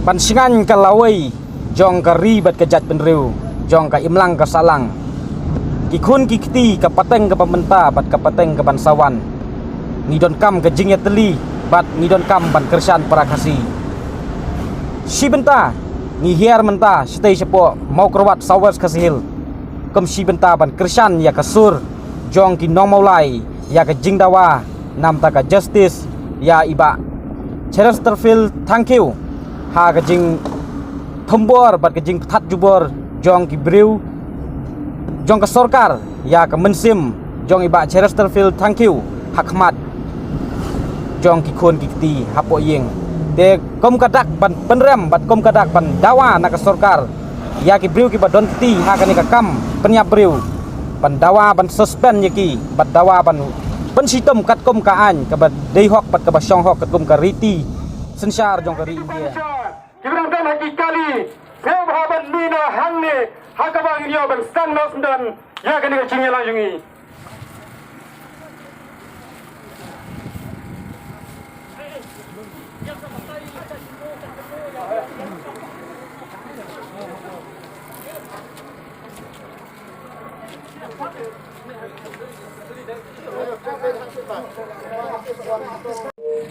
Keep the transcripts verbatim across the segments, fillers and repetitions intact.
Ban shngaiñ ka lawei jong ka ri bad ka jaitbynriew, jong ka imlang ka sahlang, ki khun ki kti, ka pateng kaba mynta bad ka pateng kaban sa wan, ngi donkam ka jingïatylli bad ngi donkam ban kyrshan para Khasi. Shi bynta ngi hiar mynta shatei shapoh Mawkyrwat, South West Khasi Hills, kum shi bynta ban kyrshan ïa ka sur jong ki nongmawlai ïa ka jingdawa namta ka justice ïa i Bah Chesterfield Thangkhiew, ha ka jingthombor bad ka jingpynthat jubor jong ki briew, jong ka sorkar ïa ka mynsiem jong i Bah Chesterfield Thangkhiew ha khmat jong ki khun ki kti hapoh ïing. Te kum ka dak ban pynrem bad kum ka dak ban dawa na ka sorkar ïa ki briew kiba don kti ha kane ka kam pynïap briew, ban dawa ban suspend ïa ki, ban dawa ban pynshitom katkum ka aiñ kaba dei hok bad kaba shong hok katkum ka riti synshar jong ka ri India. Ki briew don ha ki kali, phi ba ban mih noh hangne ha kaba ngin ïoh ban sdang noh syndon ïa kane ka jingïalang jong ngi.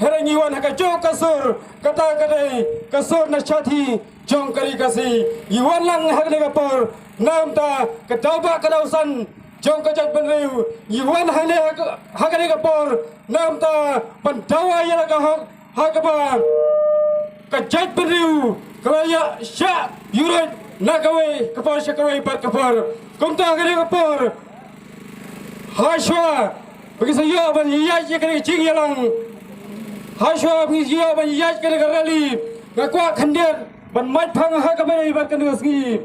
Hynrei ngi wan ha kajuh ka sur, kata ka dei ka sur na shathie jong ka ri Khasi. Ngi wan lang ha kane ka por namta ka daw ba ka daw san jong ka jaitbynriew. Ngi wan hangne ha ka, ha kane ka por namta ban dawa ïa la ka hok ha kaba ka jaitbynriew ka la ïa shah ïuhroit na kawei ka por sha kawei pat ka por. Kumta ha kane ka por, hashwa ba ngi sa ïoh ban ïaid ïa kane ka jingïalang, hashwa ba ngi sa ïoh ban ïaid kane ka rally, nga kwah khyndiat ban mad phang ha kaba ïadei bad kane ka sngi.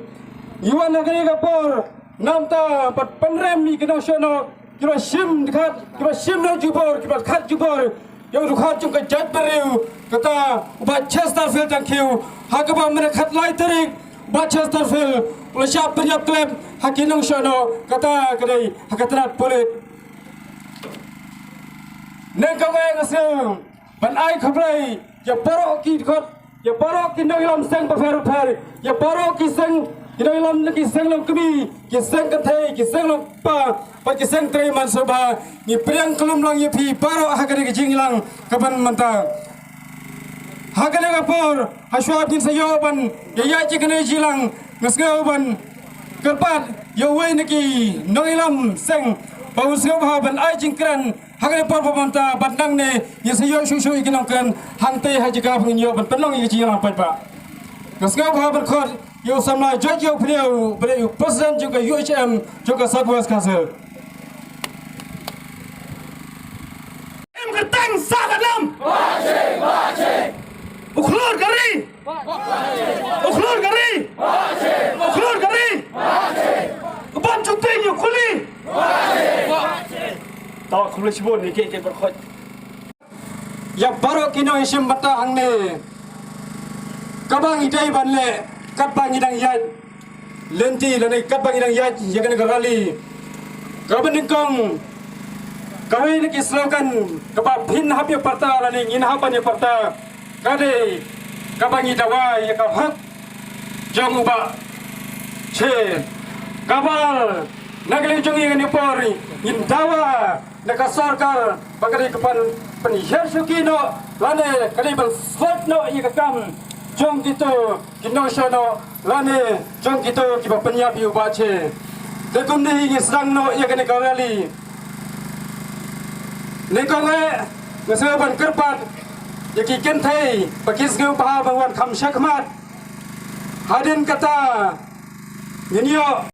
Ngi wan ha kane ka por namta ban pynrem ïa ki nongshong noh kiba shim dkhot, kiba shim noh jubor, kiba dkhot jubor ïa u dkhot jong ka jaitbynriew, kata u Bah Chesterfield Thangkhiew, ha kaba mynta khatlai tarik u Bah Chesterfield u la shah pynïap khlem ha ki nongshong noh, kata ka dei ha ka tnat pulit. Nangta nga sngew ban ai khublei ïa baroh ki dkhot, ïa baroh ki nongïalam seng bapher bapher, ïa baroh ki seng, ki nongïalam na ki seng longkmie, ki seng kynthei, ki seng longkpa bad ki seng trei man sngewbha. Ngi pdiang khlem lang ïa phi baroh ha kane ka jingïalang kaban mynta. Ha kane ka por, hashwa ba ngin sa ïoh ban ïaid ïa kane ka jingïalang, nga sngew ban kyrpad ïa uwei na ki nongïalam seng ba un sngewbha ban ai jingkren ha kane ka por ba mynta, bad nangne ngin sa ïoh shuh shuh ïa ki nongkren hangtei ha jaka ba ngin ïoh ban pynlong ïa ka jingïalang paidbah. Nga sngewbha ban khot ïa u samla George Ïewphniaw, ba dei u president jong ka U H M jong ka South West Khasi Hills. Im kyrteng sah ka dam. U khlur ka ri. U khlur ka ri. U khlur ka ri. U ban shuti ïa u khuli. Ta khuli shibun ni ke ke berkhot. Ïa baroh ki nongshim bynta hangne, kaba ngi dei ban leh katba ngi dang ïaid lynti lane katba ngi dang ïaid ïa kane ka rally, kaba nyngkong, kawei na ki slogan kaba phin hap ïa pyrta lane ngin hap ban ïa pyrta ka dei kaba ngi dawa ïa ka hok jong u Bah Che. Kaba ar, na ka liang jong ngi kane ka por ngin dawa na ka sorkar ba ka dei ka pyn, pynhiar shuki noh lane ka dei ban sot noh ïa ka kam jong kito ki nongshong noh lane jong kito kiba pynïap ïa u Bah Che. Te kumne ngi sdang noh ïa kane ka rally. Nyngkong eh, nga sngew ban kyrpad ïa ki kynthei ba ki sngewbha ban wan kham shakhmat. Hadien kata ngin ïoh